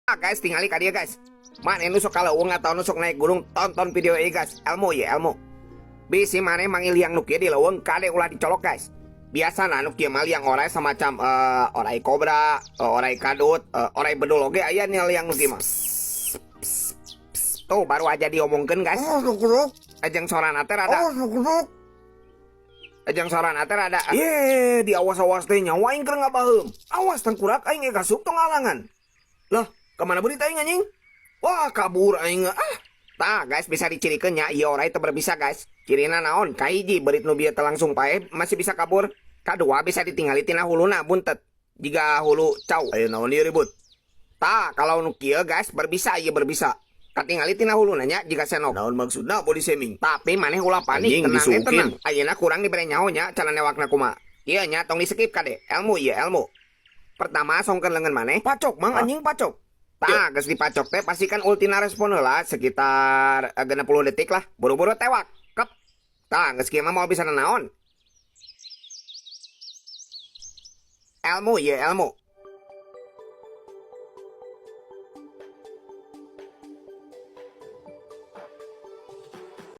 Guys, tingali ka dieu, guys. Maneh nu sok ka leuweung atau nu sok naik gunung, tonton video ieu, guys. Ilmu ieu, ilmu. Bisi maneh manggih liang nu kieu di leuweung, kade ulah dicolok, guys. Biasana nu kieu mah liang orai semacam orai kobra, orai kadut, orai bedul oge aya nih liang nu kieu mah. Tuh, baru aja diomongkeun, guys. Ajeng sorana teh rada. Ajeng sorana teh rada. Ye, di awas-awas teh nyawa aing keur ngabaheum. Awas tangkurak, aing ge kasup, tong alangan. Lah, kemana beurit aing, anjing? Wah, kabur aing ah. Tah, guys, bisa dicirikeun nya ieu orai teu berbisa, guys. Cirina naon? Kahiji, beurit nu bieu teh langsung paeh, masih bisa kabur. Kadua, bisa ditinggali tina huluna buntet. Jiga hulu cau. Aya naon ieu ribut? Tah, kalau nu kieu, guys, berbisa ieu, berbisa. Katingali tina huluna nya jiga senok. Naon maksudna body shaming? Tapi maneh ulah panik, Anjing, tenang disuukin. Tenang. Ayeuna kurang dibere nyaho nya cara newakna kumaha. Ieu nya, tong di skip, kade. Ilmu ieu, ilmu. Pertama, songkeun leungeun maneh. Pacok, Mang, anjing, pacok. Tah, geus dipacok teh pasti kan ultina respon heula sekitar 60 detik lah. Buru-buru tewak. Kep. Tah, geus kieu mah moal bisa nanaon. Ilmu ieu, ilmu.